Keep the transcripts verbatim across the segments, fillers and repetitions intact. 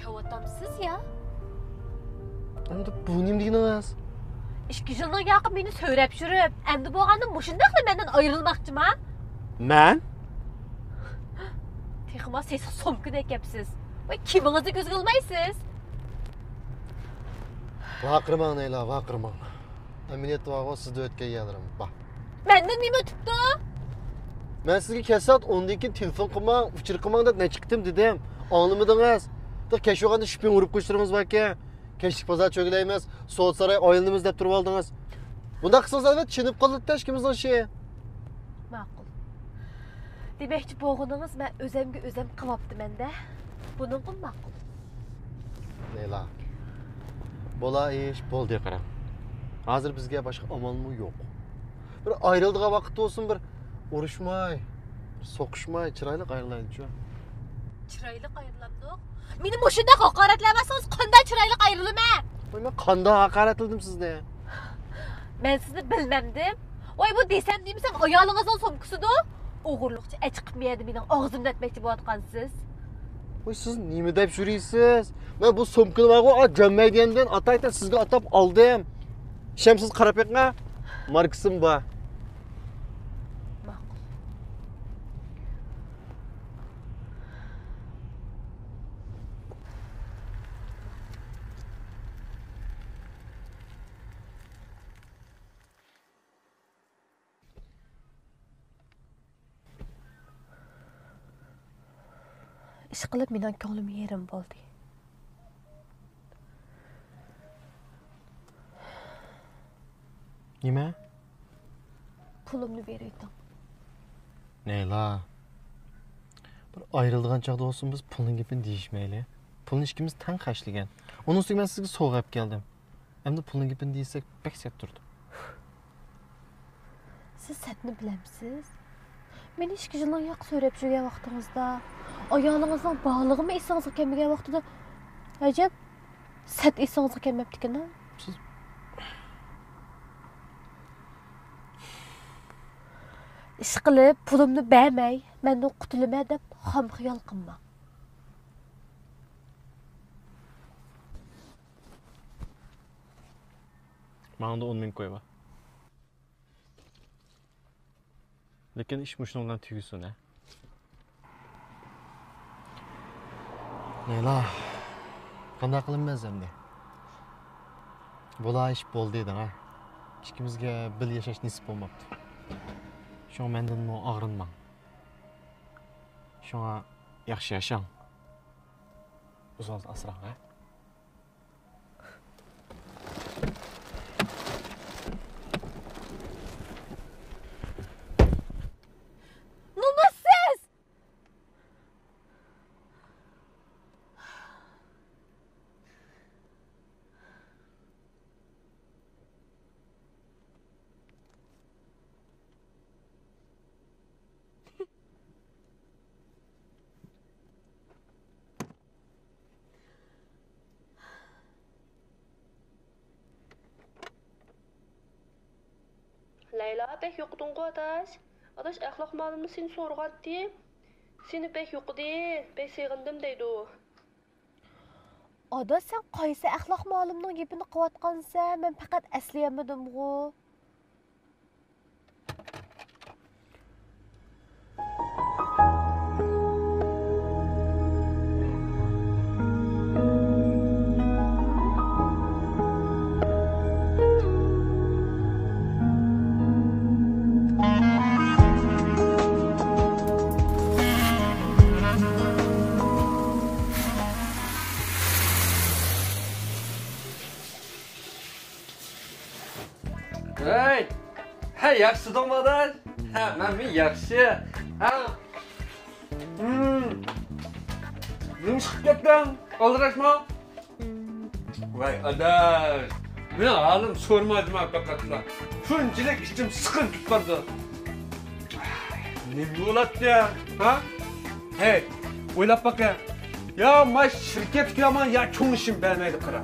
ئەۋاتامسىز يا؟ ئەمدى بۇ نېمە دېگىنىڭىز؟ ئىككى يىلنىڭ ياقى مېنى سۆرەپ يۈرۈپ، ئەمدى بولغاندا مۇشۇنداقلا مەندىن ئايرىلماقچىما؟ مەن؟ تېخىمۇ سېسىق سومكىدەك گەپسىز. ۋاي، كىمىڭىزنى كۆزگە ئىلمايسىز؟ ۋارقىرىماڭ، نەيلا، ۋارقىرىماڭ. ئەمەلىيەتتە بارغۇ، سىزدە ئۆتكەن يەرلىرىم بار. مەندىن نېمە ئۆتۈپتۇ؟ مەن سىزگە كەچ سائەت ئوندىن كېيىن تېلېفون قىلماڭ، ئۇچۇر قىلماڭ دەپ نەچچە قېتىم دېدىم. ئاڭلىمىدىڭىز. تېخى كەچ بولغاندا شىپىڭ ئۇرۇپ قويۇشلىرىڭىز باركەن. كەچلىك بازار چۆگىلەيمىز، سودا ساراي ئايلىنىمىز دەپ تۇرۇۋالدىڭىز. بۇنداق قىلسىڭىز، ئەلۋەتتە، چېنىپ قالىدۇ ئىككىمىزنىڭ ئىشى. ماقۇل. دېمەكچى بولغىنىڭىز، مەن ئۆزەمگە ئۆزەم قىلىۋاپتىمەن-دە. بۇنىڭغىمۇ ماقۇل. لەيلا، بولا ئىش بولدى، قاراڭ. ھازىر بىزگە باشقا ئامالمۇ يوق. بىر ئايرىلىدىغان ۋاقىت بولسۇن، بىر ئۇرۇشماي، بىر سوقۇشماي، چىرايلىق ئايرىلايلىچۇ. چىرايلىق ئايرىلامدۇق؟ مېنى مۇشۇنداق ھاقارەتلەۋاتسىڭىز، قانداق چىرايلىق ئايرىلىمەن؟ ۋاي، مەن قانداق ھاقارەتلىدىم سىزنى؟ مەن سىزنى بىلمەمدىم. ۋاي، بۇ دېسەم دېمىسەم ئايالىڭىزنىڭ سومكىسىدۇ. ئوغرىلىقچە ئەچىقىپ مېيەدە مېنىڭ ئاغزىمنى ئەتمەكچى بولۇۋاتقانسىز. ۋاي، سىز نېمە دەپ يۈرىسىز؟ مەن بۇ سومكىنى بارغۇ، ئا، جان مەيدىيەندىن ئاتايتە سىزگە ئاتاپ ئالدىم. ئىشەنمىسىز، قاراپ بېقىڭ. ماركىسىمۇ بار. ماقۇل. ئىشقىلىپ مېنىڭ كۆڭلۈم يېرىم بولدى. نېمە؟ پۇلۇمنى بېرىۋېتىڭ. نەيلا، بىر ئايرىلىدىغان چاغدا بولسۇن، بىز پۇلنىڭ گېپىنى دېيىشمەيلى. پۇلنى ئىككىمىز تەڭ خەجلىگەن. ئۇنىڭ ئۈستىگە مەن سىزگە سوۋغا ئەپ كەلدىم. ئەمدى پۇلنىڭ گېپىنى دېيىشسەك بەك سەت تۇرىدۇ. سىز سەتنى بىلەمسىز؟ مېنى ئىككى يىلنىڭ ياق سۆرەپ يۈرگەن ۋاقتىڭىزدا، ئايالىڭىزنىڭ بارلىقىمۇ ئېسىڭىزگە كەلمىگەن ۋاقتىدا، ئەجەب، سەت ئېسىڭىزگە كەلمەپتىكەن-ھە؟ سىز ئىشقىلىپ، پۇلۇمنى بەرمەي، مەندىن قۇتۇلىمەن دەپ خام خىيال قىلماڭ. ماڭا ئون مىڭ كوي بار. لېكىن ئىش مۇشۇنىڭ بىلەن تۈگىسۇن، ھە؟ لەيلا، قانداق قىلىمىز ئەمدى؟ بولا ئىش بولدى دەڭ، ھە؟ ئىككىمىزگە بىللە ياشاش نېسىپ بولماپتۇ. شۇڭا مەندىنمۇ ئاغرىنماڭ. شۇڭا ياخشى ياشاڭ. ئۆزىڭىزنى ئاسراڭ، ھە؟ نومۇسسىز! لەيلا، بەك يوقىدىڭغۇ ئاداش؟ ئاداش، ئەخلاق مۇئەللىممۇ سېنى سورىغانتى. سېنى بەك يوقىدى، بەك سېغىندىم دەيدۇ. ئاداش، سەن قايسى ئەخلاق مۇئەللىمنىڭ گېپىنى قىلىۋاتقانسەن؟ مەن پەقەت ئەسلىيەلمىدىمغۇ. ھەي! ھە، ياخشىدىڭمۇ ئاداش؟ ھە، مەنمۇ ياخشى. ھە. ھىم. نېمە چىقىپ كەتتىڭ؟ ئالدىراشما؟ ۋاي ئاداش، مېنىڭ ھالىم سورىمايدىما پەقەتلا. شۇنچىلىك ئىچىم سىقىلىپ كېتىپ بارىدۇ. نېمە بولاتتى يا؟ ھا؟ ھەي، ئويلاپ باقە. يا ما شىركەتكە يامان يا كۆڭۈشۈم بەرمەيدۇ قارا.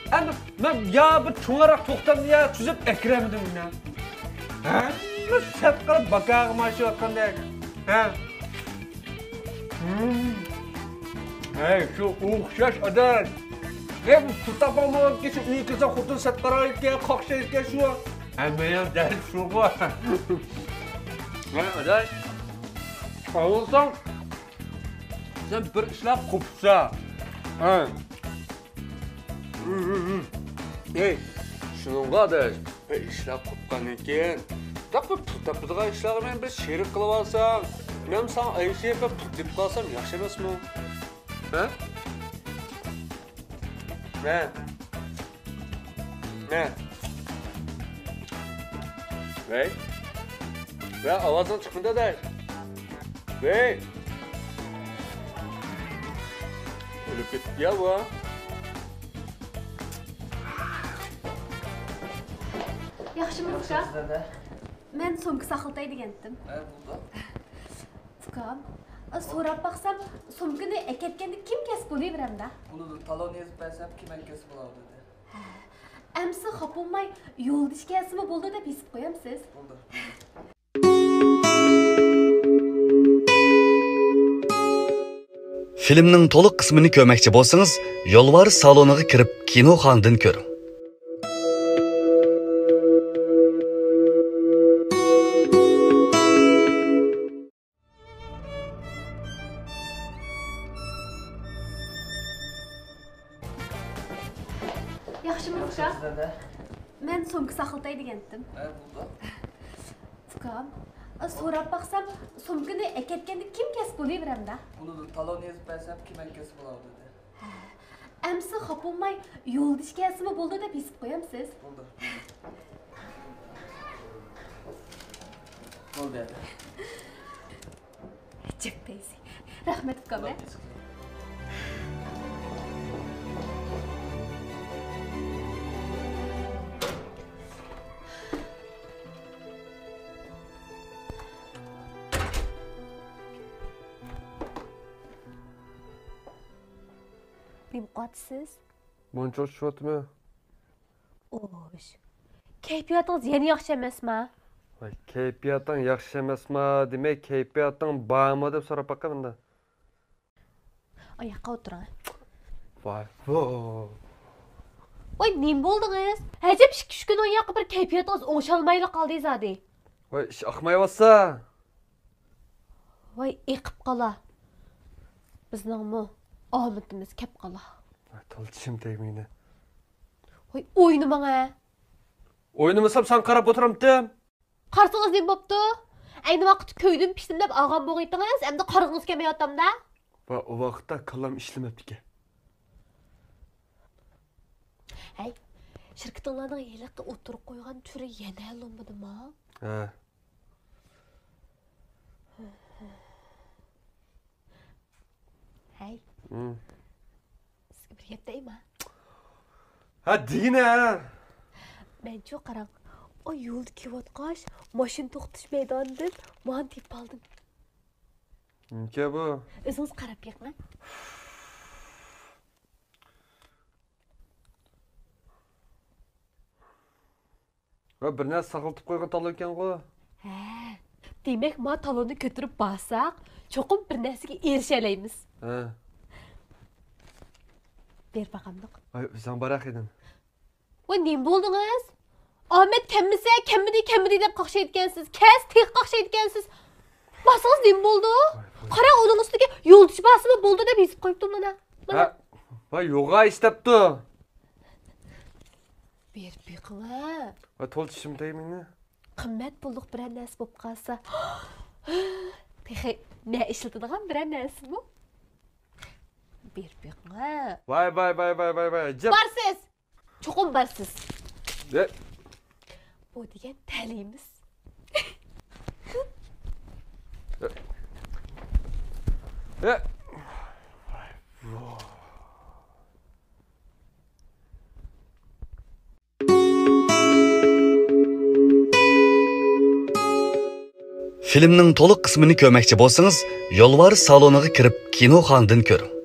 ئەمدى مەن يا بىر چوڭراق توختامنى يا تۈزۈپ ئەكىرەلمىدىم مەن. ھەممە سەت قىلىپ باكاغا ماشىۋاتقاندەك. ھە. ھىم. ھەي، شۇ ئوخشاش ئاداش. ھەي، بۇ پۇل تاپالمىغان كىشى ئۆيگە كىرسە خوتۇن سەت قارايدىكەن، قاقشايدىكەن شۇ. ھەممە يەر دەل شۇغۇ. ھەي، ئاداش. ئاڭلىساڭ، سەن بىر ئىشلەپ قوپسا. ھە. ئەي، شۇنىڭغا ئاداش، بىر ئىشلار قوپقاندىن كېيىن، تاق بىر پۇل تاپىدىغان ئىشلارغا مېنى بىر شېرىك قىلىۋالساڭ، مەن ساڭا ئەگىشىپ بىر پۇل تېپىپ قالسام ياخشى ئەمەسمۇ؟ ھە؟ ھە؟ ھە؟ ۋەي؟ ۋە ئاۋازىڭ چىقمىدى ئاداش. ۋەي! ئۆلۈپ كېتىپتۇ يا بۇ. ياخشىمۇ ئۇكا؟ ياخشىمىز دادا. مەن سومكا ساقلىتاي دېگەنتىم. ھە، بولدى. ئۇكام، سوراپ باقسام، سومكىنى ئەكەتكەندە كىم كەلسە بولۇۋېرەمدۇ؟ بولىدۇ، تالون يېزىپ بەرسەم، كىم ئەكەتسە بولىدۇ دېدى. ھە. ئەمسە خاپا بولماي، يولدىشى كەلسىمۇ بولىدۇ دەپ يېزىپ قويامسىز؟ بولدى. فىلىمنىڭ تولۇق قىسمىنى كۆرمەكچى بولسىڭىز، يولۋاس سالونىغا كىرىپ كىنوخانىدىن كۆرۈڭ. ياخشىمۇ ئۇكا؟ ياخشىمىز دادا. مەن سومكا ساقلىتاي دېگەنتىم. ھە، بولدى. ئۇكام، سوراپ باقسام، سومكىنى ئەكەتكەندە كىم كەلسە بولۇۋېرەمدۇ؟ بولىدۇ، تالون يېزىپ بەرسەم، كىم ئەكەتسە بولىدۇ دېدى. ھە، ئەمسە خاپا بولماي، يولدىشى كەلسىمۇ بولىدۇ دەپ يېزىپ قويامسىز؟ بولدى. بولدى. جىق دەيسەن. رەھمەت ئۇكام، ھە؟ نېمە قىلىۋاتىسىز؟ مونچا چۈشۈۋاتىمەن. ئوش. كەيپىياتىڭىز يەنە ياخشى ئەمەسما؟ ۋاي، كەيپىياتىڭ ياخشى ئەمەسما دېمەي، كەيپىياتىڭ بارمۇ دەپ سوراپ باققىن مۇندا. ئاياققا ئولتۇرۇڭ. ۋاي، ۋو. ۋاي، نېمە بولدىڭىز؟ ئەجەب ئىككى-ئۈچ كۈن ئاياققا بىر كەيپىياتىڭىز ئوڭشالمايلا قالدى زادى. ۋاي، ئىش ئاقمايۋاتسا. ۋاي، ئېقىپ قالا. بىزنىڭمۇ ئامىتىمىز كەپ قالا. ۋاي، تولا چىشىم تەگمىدى. ۋاي، ئوينىماڭ ھە. ئوينىمىسام ساڭا قاراپ ئولتۇرامتىم. قارىسىڭىز نېمە بوپتۇ؟ ئەينى ۋاقىتتا كۆيدۈم پىشتىم دەپ ئالغان بوغىيتىڭىز، ئەمدى قارىغىڭىز كەلمەيۋاتامدا. ۋاي، ئۇ ۋاقىتتا كاللام ئىشلىمەپتىكەن. ھەي، شىركىتىڭلارنىڭ ھېلىقى ئوتتۇرىغا قويغان تۈرى يەنە ھەل بولمىدىما؟ ھە. ھەي. ھىم. سىزگە بىر گەپ دەيما؟ ھە، دېگىنە. مەنچۇ قاراڭ، ئۇ يولدا كېلىۋاتقاچ، ماشىنا توختىتىش مەيدانىدىن مانا تېپىپ ئالدىم. نېمىكە بۇ؟ ئۆزىڭىز قاراپ بېقىڭ. ۋە بىر نەرسە ساقلىتىپ قويغان تالون ئىكەنغۇ؟ ھە، دېمەك، ما تالوننى كۆتۈرۈپ بارساق، چوقۇم بىر نەرسىگە ئېرىشەلەيمىز. ھە. بېرىپ باقامدۇق؟ ۋاي، ئۆزۈڭ بار ئەخىدىن. ۋاي، نېمە بولدىڭىز؟ ئامەت كەممىسە، كەممىدى، كەممىدى دەپ قاقشايدىكەنسىز. كەلسە تېخى قاقشايدىكەنسىز. بارسىڭىز نېمە بولدى؟ ۋاي، ۋاي. قاراڭ، ئۇنىڭ ئۈستىگە يولدىشى بارسىمۇ بولدى دەپ يېزىپ قويۇپتۇ مانا. مانا. ھە، ۋاي، يوغان ئىش دەپتۇ. بېرىپ بېقىڭە. ۋاي، تولا چىشىم تەگمىدى. قىممەت پۇللۇق بىرەر نەرسە بولۇپ قالسا. تېخى نە ئىشلىتىدىغان بىرەر نەرسىمۇ؟ بېرىپ بېقىڭە. ۋاي، ۋاي، ۋاي، ۋاي، ۋاي، ۋاي، ئەجەب. بارسىز! چوقۇم بارسىز. ۋە. بۇ دېگەن تەلىيىمىز. ۋە. ۋە. ۋاي، ۋاي. فىلىمنىڭ تولۇق قىسمىنى كۆرمەكچى بولسىڭىز، يولۋاس سالونىغا كىرىپ كىنوخانىدىن كۆرۈڭ.